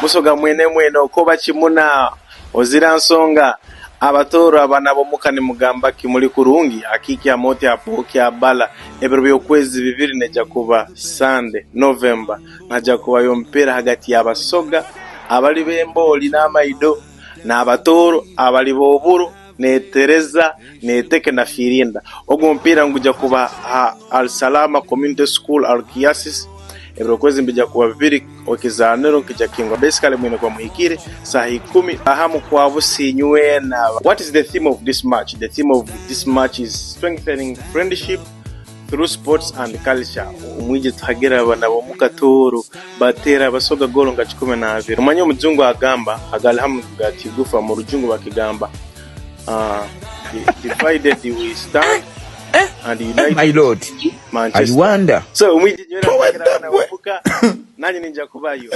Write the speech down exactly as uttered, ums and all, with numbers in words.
Musoga mwene mwene, okoba kimuna, ozira nsonga. Abatooro, abaana b'omuka, nimugamba ki? Muli kurungi? Akiki, Amooti, Apooki, Abala. Ebiro by'okwezi bibiri neija kuba Sande, November. Nihaija kubayo omupiira hagati y'Abasoga abali b'embooli n'amaido, n'Abatooro abali b'oburo, n'etereza, n'eteke na firinda. Ogu omupiira nguija kuba ha Al Salama Community School, Al Kiyasis. Ebiro kwezi mbija kuba bibiri, ekizaaniro nkija kingwa. Basically, mwine kuba muhikire saaha ikumi. Ahamu kwa busi inywena. What is the theme of this match? The theme of this match is strengthening friendship through sports and culture. Omwije tuhagira abaana b'omu Katooro, bateera Abasoga goolo nka kikumi n'abiri. Omanye omujungu agamba, agali hamu gati gufa, mu rujungu bakigamba, ah, di-, divided we stand, and united, my lord, Manchester. I wonder. So, omwije nywena tuhagira abaana b'omuka, nanye ninja kubayo.